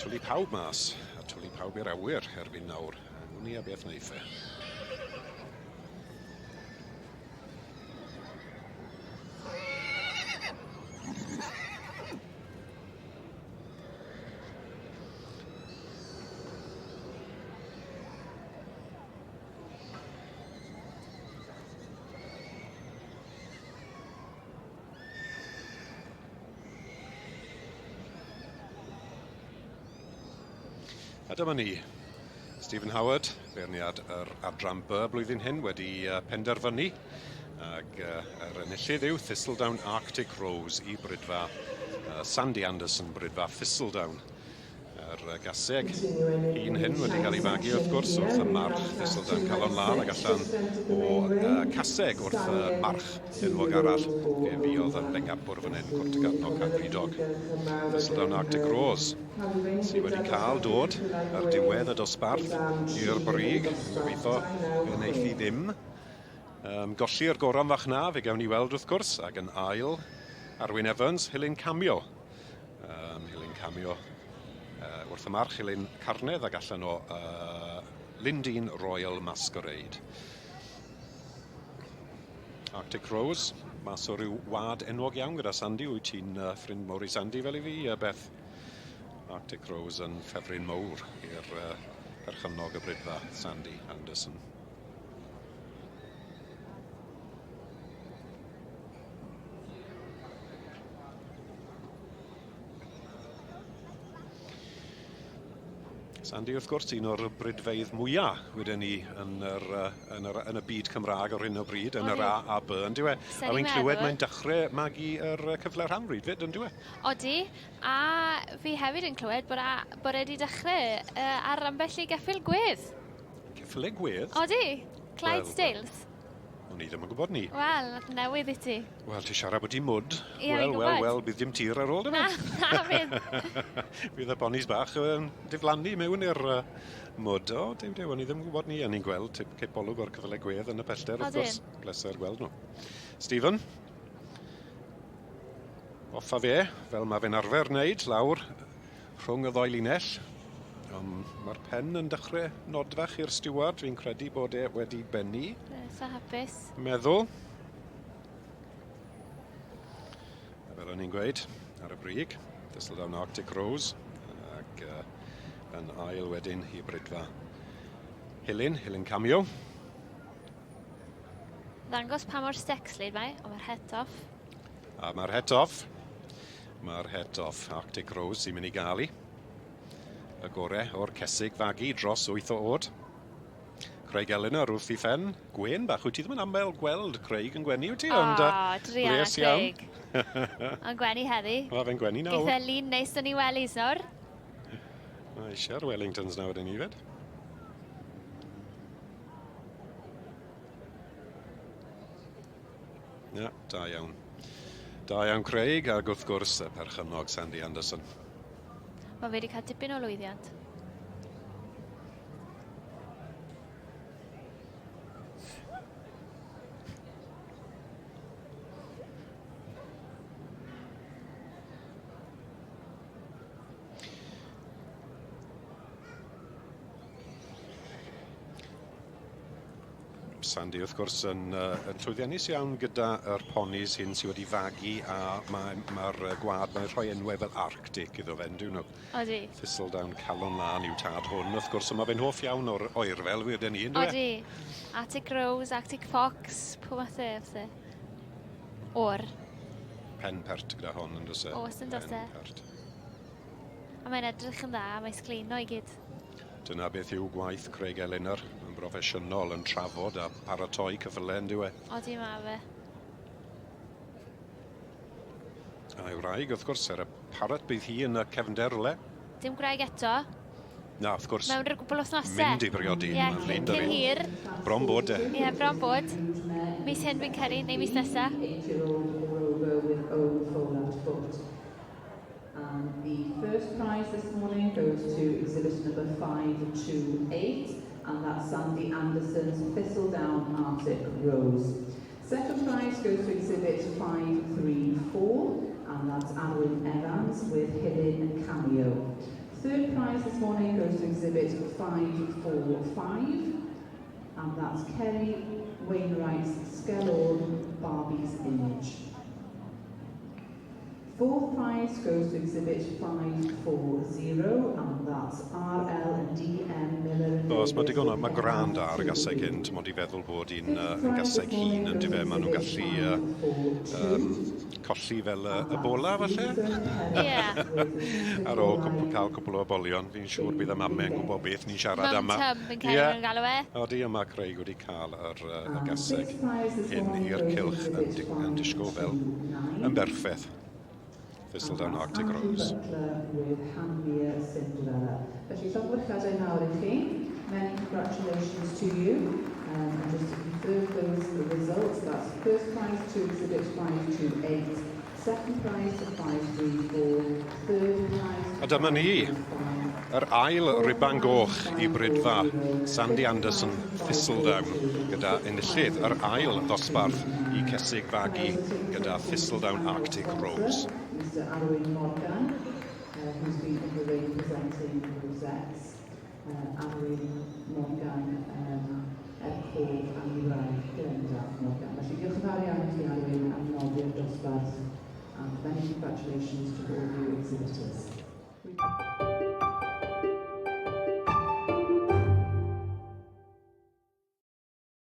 Twli pawb mas, a twli pawb i'r awyr erbyn nawr. Wn i a beth wneith e. A dyma ni. Stephen Howard, beirniad yr adran B blwyddyn hyn, wedi penderfynu ag yr enillydd yw Thistledown Arctic Rose i Brydfa Sandy Anderson, Brydfa Thistledown. Yr gaseg un hyn wedi cael ei fagu wrth gwrs wrth y march Thistledown Calon Lân ac allan o caseg wrth y march enwog arall fe fuodd yn bengampwr fan hyn Cwrt y Garno Cadfridog. Thistledown Arctic Rose sydd wedi cael dod ar diwedd y dosbarth i'r brig, gobeithio fe wneith hi ddim um, golli'r goron fach na, fe gawn ni weld wrth gwrs, ac yn ail Arwyn Evans, Helen Cameo. Um, Helen Cameo uh, wrth y march, Helen Carnedd ac allan o uh, Lindeen Royal Masquerade. Arctic Rose, mas o ryw wad enwog iawn gyda Sandy, wyt ti'n uh, ffrind mawr i Sandy fel i fi, uh, Beth? Arctic Rose yn ffefryn mawr i'r uh, perchennog y brydfa, Sandy Anderson. Sandy, wrth gwrs, un o'r brydfeydd mwyaf wedyn ni yn, yr, yn, yr, yn y byd Cymraeg ar hyn o bryd, yn yr A a B, yn diwe. A fi'n clywed mae'n dechrau magu yr cyfle rhan bryd fyd, yn diwe. Odi, a fi hefyd yn clywed bod, a, bod e wedi dechrau uh, ar ambell i geffyl gwedd. Ceffyle gwedd? Odi, Clydesdales. Well, O'n i ddim yn gwybod ni. Wel, newydd i ti. Wel, ti siarad bod ti mwd. Ie, Wel, wel, wel, bydd dim tir ar ôl, dy Na, na fydd. Bydd y bonis bach yn diflannu mewn i'r uh, mwd. O, dew, dew, o'n i ddim yn gwybod ni. O'n i'n gweld tip cipolwg o'r cyfle gwedd yn y pellter, wrth gwrs. Bleser gweld nhw. Stephen, off a fe, fel mae fe'n arfer wneud, lawr rhwng y ddoi linell. Um, Mae'r pen yn dechrau nodfach i'r stiward, fi'n credu bod e wedi bennu. Eitha hapus. Meddwl. A fel o'n i'n gweud, ar y brig, Thistledown Arctic Rose, ac uh, yn ail wedyn i Brydfa Hilyn, Hilyn Cameo. Ddangos pa mor stexlyd mae, ond mae'r het off. A mae'r het off. Mae'r het off Arctic Rose sy'n mynd i gael i. Y gore o'r cesig fagu dros 8 o oed. Craig Eleanor wrth i phen. Gwen bach, wyt ti ddim yn aml gweld Craig yn gwenu, wyt ti? Ond, oh, druan Craig. Ond gwenu heddi. Mae fe'n gwenu nawr. Geith e lun neis yn ei wellies nawr. Mae eisiau'r Wellingtons nawr yn i fed. Na, da iawn. Da iawn Craig, ac wrth gwrs y perchennog Sandy Anderson. Mae fe wedi cael dipyn o lwyddiant. Sandy wrth gwrs yn, uh, yn llwyddiannus iawn gyda yr ponis hyn sydd wedi fagu a mae'r ma, ma gwad mae'n rhoi enwau fel Arctic iddo fe, yndyn nhw? Odi. Thistledown Calon Lân yw tad hwn, wrth gwrs, ond mae fe'n hoff iawn o'r oerfel, wir dyn ni, ynddo e? Odi. Arctic Rose, Arctic Fox, pwy math e, felly. O'r. Pen pert gyda hon, yn does e? Oes, yn does e. Pen pert. A mae'n edrych yn dda, mae sgleino i gyd. Dyna beth yw gwaith Craig Eleanor, yn broffesiynol yn trafod a paratoi cyffyle yn dyw e? Odi ma fe. A'i wraig, wrth gwrs, er y parot bydd hi yn y cefnder rywle. Dim gwraig eto. Na, wrth gwrs. Mewn rhyw gwbl wythnosau. Mynd i briodi. Ie, cyn, cyn hir. Bron bod e. Ie, bron bod. Mis hyn fi'n credu, neu mis nesa. And the first prize this morning goes to exhibit number 528, and that's Sandy Anderson's Thistledown Arctic Rose. Second prize goes to exhibit 534, and that's Alwyn Evans with Helen Cameo. Third prize this morning goes to exhibit 545, and that's Kerry Wainwright's Skellorn Barbie's Image. Fourth prize goes to exhibit 540, and that's RL and DM Miller and Oes, mae Davies digon o, mae with gwrand ar y gaseg hyn, ti'n mod i feddwl bod un yn gaseg hŷn yn dyfe, maen nhw'n gallu colli fel y bola, falle? Ie. Ar ôl cael cwpl o abolion, fi'n siŵr bydd y mamau yn gwybod beth ni'n siarad Mum am. Tum, fi'n cael yn galw e. Odi, a mae Craig wedi cael y gaseg hyn i'r cylch yn disgwyl fel yn berffaith. Thistledown Arctic Andrew Rose. Butler with Hanmere Cinderella. Felly llongyfarchiadau mawr i chi. Many congratulations to you. And just to confirm those results, that's first prize to exhibit 528, second prize to 534, third prize to A dyma ni, 535. yr ail riban goch i Bridfa, Sandy Anderson Thistledown, gyda enillydd yr ail ddosbarth i Cesig Fagu gyda Thistledown Arctic Rose. Mr Arwyn Morgan, who's been in the ring presenting rosettes. Arwyn Morgan, er cof am ei wraig Glenda Morgan. Felly diolch yn fawr iawn i chi, Arwyn, am noddi'r dosbarth, and many congratulations to all you exhibitors.